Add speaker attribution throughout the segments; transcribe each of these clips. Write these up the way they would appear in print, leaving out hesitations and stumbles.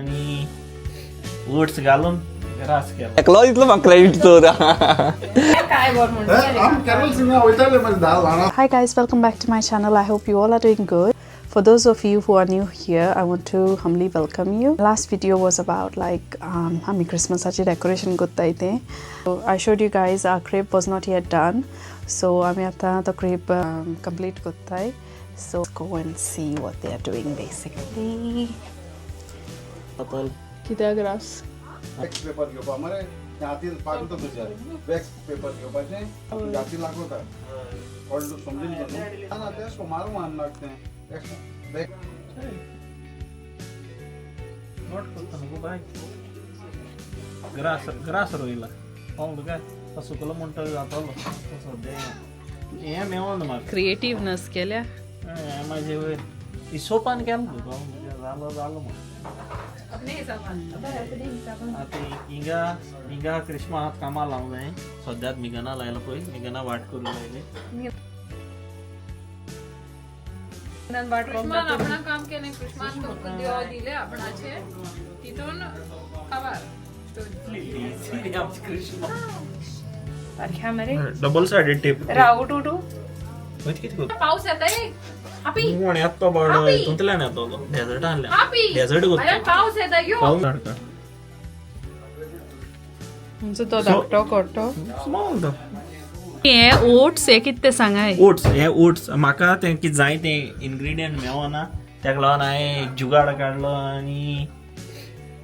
Speaker 1: आनी ओट्स घालून ग्रास केलो.
Speaker 2: एकलो दितलो म्हाका क्रेडीट चोर.
Speaker 3: काय बरं म्हणून.
Speaker 4: आम कॅरल सिंगा वयताले मागीर धा ल्हान.
Speaker 5: Hi guys, welcome back to my channel. I hope you all are doing good. For those of you who are new here, I want to humbly welcome you. Last video was about like आमी क्रिसमसाची decoration करताय तें. So I showed you guys our crib was not yet done. So आमी आतां तो crib complete करताय. So go and see what they are doing basically.
Speaker 3: कित्याक grass?
Speaker 4: Wax paper घेवपा मरे, ते हातीन पाकता तुज्या. वॅक्स पेपर घेवपाचें, तुज्या हातीन लागोता. कळ्ळें? समजून घे न्हू. ना, तें सोमार मान लागतें वॅक्स वॅक्स.
Speaker 1: नोट करता न्हू बाय. ग्रास ग्रास रोयला पावलो काय तो सुकलो म्हणटा जातलो तो सद्या हें मेवोन म्हाका.
Speaker 3: क्रिएटिव्हनेस केल्या.
Speaker 1: हें म्हाजे वयर हिसोपान केलो तुका जालो जालो म्हण. आतां हिंगा हिंगा क्रिस्मा हात कामां लावंक जाय. सद्याक मिगना लायला पळय, मिगना वाट करूंक लायली.
Speaker 6: कृष्मान आपणा काम केलें. कृष्मान तुमकां देव दिले आपणाचे तितून खबर.
Speaker 1: आमची क्रिस्मा.
Speaker 3: सारख्या मरे.
Speaker 1: Double sided tape.
Speaker 3: राहू टू.
Speaker 1: कितें करता?
Speaker 6: पावस येता एक हापी.
Speaker 1: कोण येता तो बावडो हितूंतल्यान येतलो डेजर्टांतल्यान.
Speaker 6: हापी.
Speaker 1: डेजर्ट
Speaker 6: अरे, पावस येता यो.
Speaker 1: करता.
Speaker 3: तुमचो तो धाकटो कोटो.
Speaker 1: स्मॉल तो.
Speaker 3: हे ओट्स हे कितें तें सांगाय.
Speaker 1: ओट्स, हे ओट्स म्हाका तें कितें जाय तें इन्ग्रिडियंट मेवना, तेका लागून हांवें जुगाड काडलो आनी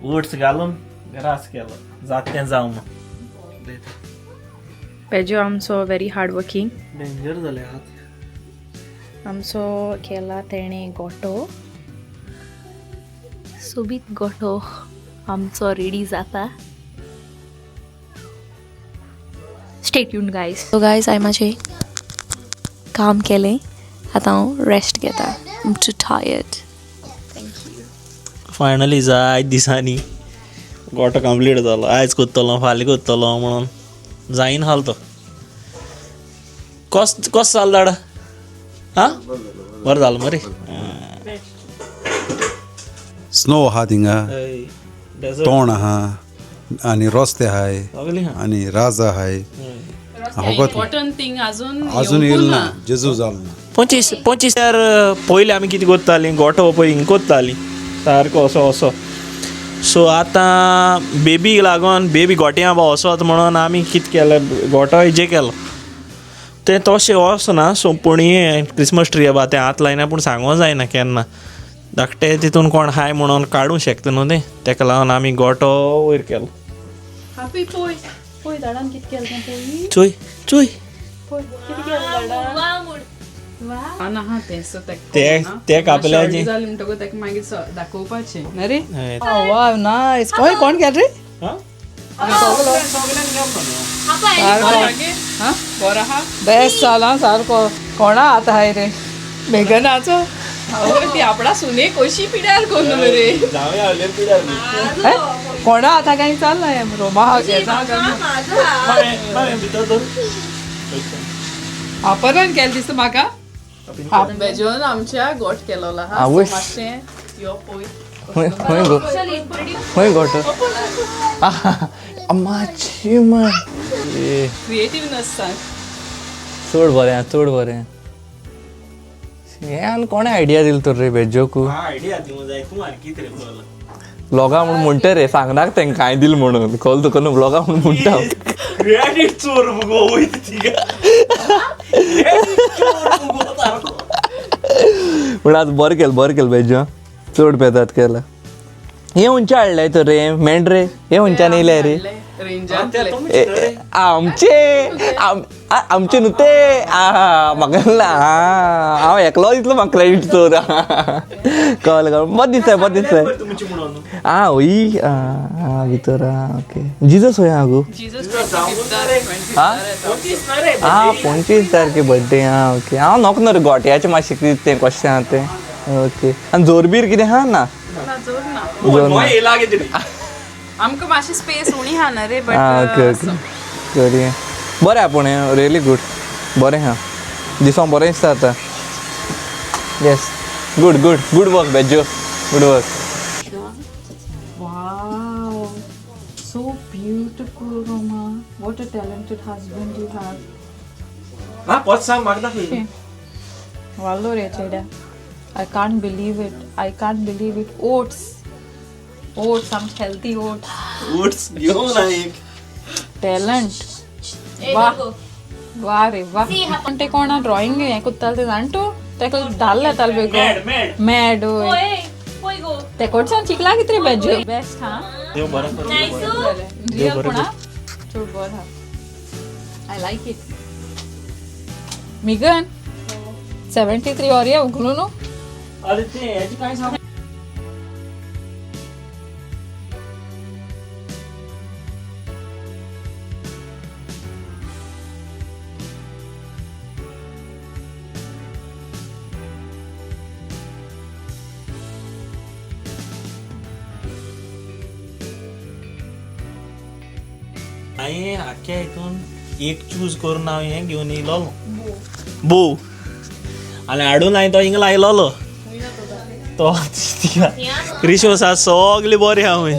Speaker 1: ओट्स घालून ग्रास केलो. जात तें जावं म्हूण.
Speaker 3: पेजो आमचो व्हेरी हार्ड वर्किंग.
Speaker 1: डेंजर जाले हात.
Speaker 7: आमचो केला तेणें गोटो, सोबीत गोटो आमचो रेडी जाता. Stay tuned, guys. So guys, हांवें म्हाजें काम केलें. आतां हांव रेस्ट घेता. I'm too tired. Thank you.
Speaker 1: Finally जायत दिसांनी गोटो कंप्लीट जालो. आयज करतलो, फाल्यां करतलो म्हणून जायना हाल तो. कस कस जालो दाडा? आं, बरें जालो मरे.
Speaker 4: स्नो आहा थिंगा.
Speaker 1: हय, डेजर्ट.
Speaker 4: तोंड आहा आनी रस्ते आहाय.
Speaker 1: सगळें आहा.
Speaker 4: आनी राजा आहाय. फकत
Speaker 3: इम्पॉर्टंट थिंग अजून
Speaker 4: अजून येयल ना, जेजू जालो ना.
Speaker 1: 25 25 यार पयलीं आमी कितें करतालीं, गोठो पळय हिंग करतालीं सारको असो असो. सो आतां बेबीक लागून, बेबी गोट्यां बा वचत म्हणून आमी कितें केलें, गोठो हेजें केलो. तें तशें वचना. सो पूण हें क्रिसमस ट्री बा तें हात लायना, पूण सांगूंक जायना केन्ना धाकटे तितून कोण हाय म्हणून काडूंक शकता न्हू तें. तेका लागून आमी गोठो वयर केलो.
Speaker 3: हापी, पळय पळय दाडान कितें केलें तें पळय.
Speaker 1: चोय चोय.
Speaker 3: पळय कितें केलें दाडान. ना हा तें, सो तेका
Speaker 1: ते ते कापल्याचे.
Speaker 3: जालें म्हणटकूच तेका मागीर दाखोवपाचें न्ही रे.
Speaker 1: हय.
Speaker 5: वा, नायस. खंय कोण केलें रे?
Speaker 1: हां?
Speaker 3: हा, बरो आहा.
Speaker 5: बेस्ट जाला सारको. कोणा आतां हाय रे मेघनाचो?
Speaker 3: आवय, ती आपणा सुने कशी पिड्यार करून रे.
Speaker 1: जावया हाडलें पिड्यार.
Speaker 5: कोणा आतां काय चाललां रोमा?
Speaker 1: भितर धर.
Speaker 5: आपरान केलें दिसता म्हाका.
Speaker 3: बेजोन आमच्या गोट केलोला हा.
Speaker 2: आवय.
Speaker 3: सो मातशें यो पळय.
Speaker 2: खंय खंय गो, खंय गोटो? अम्माची मा.
Speaker 3: क्रिएटिव्हनेस सांग.
Speaker 2: चड बरें आहा, चड बरें. हें आनी कोणें आयडिया दिली तर रे बेजोकू?
Speaker 1: आयडिया दिवंक जाय तूं आनी कितें रे पळयलां?
Speaker 2: ब्लॉगा म्हूण म्हणटा रे, सांगनाक तेंकां हांवें दिल म्हणून. कॉल तुका न्हू, ब्लॉगा म्हूण म्हणटा.
Speaker 1: क्रेडीट चोर मुगो वयता थिंगा. चोर मुगो सारको.
Speaker 2: पूण आज बरें केलें, बरें केलें बेजो, चड पेजाद केला. हें खंयचें हाडलें तर रे मेंढरे? हें खंयच्यान येयलें रे?
Speaker 3: रेंजांतले.
Speaker 2: ए, ए, आमचे आमचे न्हू ते. आ, म्हाका ना हांव एकलो दितलो म्हाका क्रेडीट चोर. कळ्ळें कळ्ळें, बरें दिसता, बरें दिसता.
Speaker 1: तुमची म्हणून.
Speaker 2: आ वय, आ भितर. आ ओके, जिजस खंय आहा गो?
Speaker 3: जीजस.
Speaker 2: आ
Speaker 1: 25 ना रे.
Speaker 2: आ, 25 तारखे बड्डे. आ ओके, हांव नोक न्हू रे गोट्याचें मातशें कितें तें कशें आहा तें. ओके, आनी जोरबीर कितें आहा ना?
Speaker 3: ना, जोर ना.
Speaker 2: जोर ना.
Speaker 1: येयला कितें तरी.
Speaker 3: आमकां मातशी स्पेस उणी आहा ना रे.
Speaker 2: आ
Speaker 3: बट
Speaker 2: ओके ओके, करुया. बरें आहा, पूण हें रियली गूड, बरें आहा, दिसोंक बरें दिसता आतां. Yes, good good good work बेजो, good work.
Speaker 6: So beautiful, Roma. What a talented husband you have.
Speaker 1: हा पोच सांग म्हाका दाखय.
Speaker 6: वालो रे चेड्या. I can't believe it. I can't believe it. Oats. Oats, some healthy oats.
Speaker 1: Oats घेऊन ना एक.
Speaker 6: टॅलंट. वा वा रे वा. पण ते कोणा ड्रॉइंग हें कोत्ताले ते जाण तूं तेका धाडले येताले बेगो
Speaker 1: मॅड
Speaker 6: मॅड वय ते कडच्यान शिकला कितें बेज बेस्ट. हा
Speaker 1: देव बरें करूं.
Speaker 6: रियल पूण हा चड बरें हा. I like it. Megan 73 Oreo उगलो न्हू.
Speaker 1: अरे ते हेजे काय सांग. हांवें आख्ख्या हितून एक चूज करून हांव हें घेवन येयलोलो बो आनी हाडून हांवें तो हिंगा लायलोलो तो क्रिसमसा सगळें बरें आहा हूंय.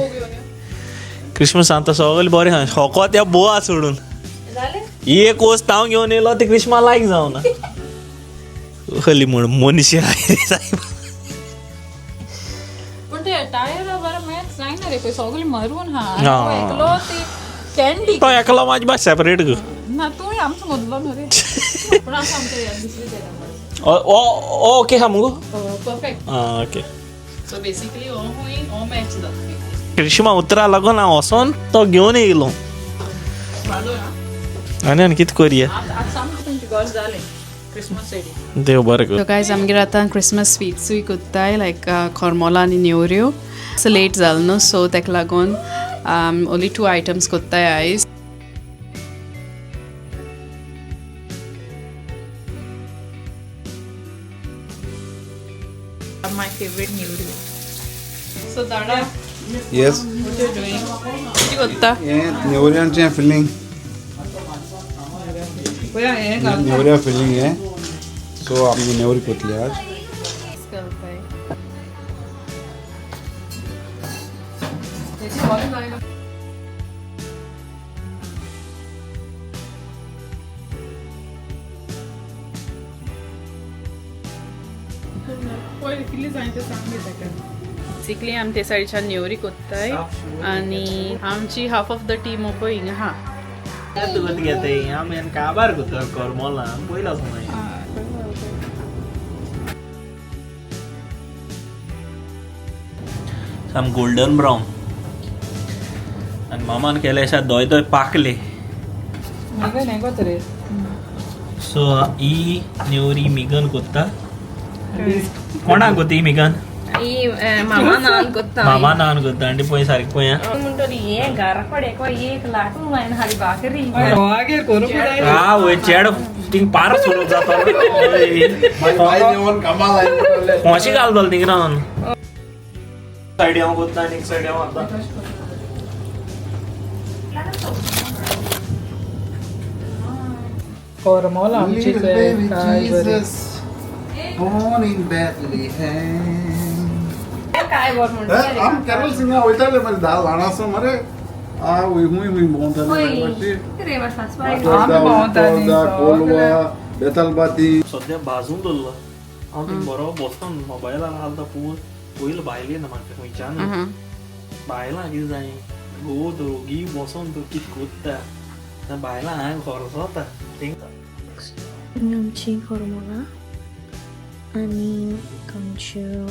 Speaker 1: क्रिसमसा तो सगळें बरें आहा फकत त्या बोआ सोडून एक वस्त हांव घेवन येयलो ती क्रिसमा लायक जावना हली म्हूण मनीस सायब.
Speaker 6: पूण ते टायर बरें मॅच जायना रे पळय सगळी मरून हा
Speaker 1: हा.
Speaker 6: एकलो ती कॅन्डी
Speaker 1: तो एकलो म्हाजी भास सेपरेट गो.
Speaker 6: ना तूं आमचो मदलो न्हू रे पूण आसा आमचे दुसरी जायना.
Speaker 1: ओके हा मुगो.
Speaker 6: परफेक्ट.
Speaker 1: आं ओके.
Speaker 6: सो बेसिकली हो हुंय हो मॅच जाता.
Speaker 1: क्रिश्मा उतरा लागून हांव वचोन तो घेवन येयलो. आनी आनी कितें करया.
Speaker 6: आतां सामकें तुमची गरज जालें क्रिसमस रेडी.
Speaker 1: देव बरें करूं.
Speaker 5: सो गायज आमगेर आतां क्रिसमस स्वीट्सूय कोत्ताय लायक खोरमोला आनी नेवऱ्यो. सो लेट जालो न्हू सो तेका लागून ओन्ली 2 आयटम्स कोत्ताय आयज.
Speaker 6: My favourite नेवऱ्यो. सो दाडा.
Speaker 4: येस.
Speaker 6: What you doing? कितें कोत्ता?
Speaker 4: हें नेवऱ्यांचें फिलींग.
Speaker 6: पळया हें घाल.
Speaker 4: नेवऱ्या फिलींग हें. सो आमी नेवरी कोतली आज.
Speaker 5: बेसिकली आमी ते सायडीच्यान नेवरी कोत्ताय आनी आमची हाफ ऑफ the team पळय हिंगा आहा.
Speaker 1: घेताय आमी आनी काबार कोत्ता करमोला पयलो आसा. साम गोल्डन ब्रावन आनी मामान केले अशा दोय दोय पाकले.
Speaker 6: मिगन हें कोत रे.
Speaker 1: सो ही नेवरी मिगन कोत्ता. कोणाक कोत्ता ही मिगन?
Speaker 3: मामा नान कोत्ता.
Speaker 1: मामा नान कोत्ता. आनी पळय सारकें पळय.
Speaker 3: म्हणटली हें घरा कडेन एक लाटून लायन हाली भाकरी.
Speaker 6: मागीर करूंक जाय.
Speaker 1: हा वय चेड थिंग पार सुरू जाता. खोशी घालतलो थिंग रावन सायडी हांव कोत्ता आनी एक सायडी हांव वता.
Speaker 6: करमोल आमची काय बरें.
Speaker 4: Born in Bethlehem.
Speaker 3: काय बरें म्हणटा.
Speaker 4: आम कॅरल सिंगा वयताले मरे धा ल्हान आसा मरे. आ हुंय हुंय हुंय भोंवताले मातशी.
Speaker 3: रे
Speaker 4: मातोर्दा, उत्तोर्दा, कोलवा, बेतालबाती.
Speaker 1: सद्या भाजून दवरलो हांव थिंग बरो बसतो मोबायलार घालता पूण पयलो भायली ना म्हाका खंयच्यान बायलां कितें जाय गो तर ओगी बसोन तूं कितें कोत्ता बायलां हांवें खर्चोता थिंग.
Speaker 7: आमची करमोला आनी आमच्यो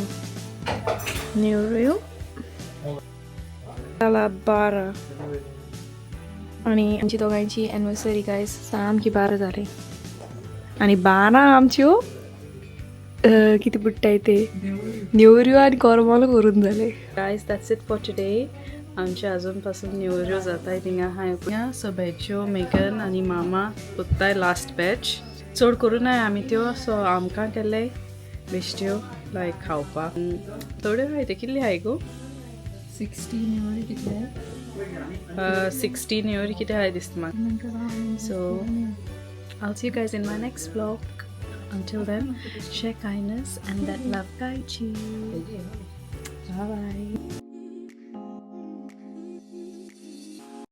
Speaker 7: नेवऱ्यो जाला 12 आनी आमची दोगांयची एनिवर्सरी गायज सामकी 12 जाली आनी 12 आमच्यो कितें बुडटाय ते नेवऱ्यो आनी करमोल करून जाले.
Speaker 5: Guys that's it for today. आमचे अजून पासून नेवऱ्यो जाताय थिंगा आहाय. सो बॅच्यो मेगन आनी मामा कोत्ताय लास्ट बॅच चड करूं नाय आमी त्यो. सो आमकां केल्ले बेश्ट्यो लायक खावपाक थोड्यो आहाय. ते कितले आहाय गो?
Speaker 6: 60 नेवरी कितले?
Speaker 5: 60 नेवरी कितें आहाय दिसता म्हाका. So I'll see you guys in my next vlog. Until then, share kindness and let love guide you. Bye bye.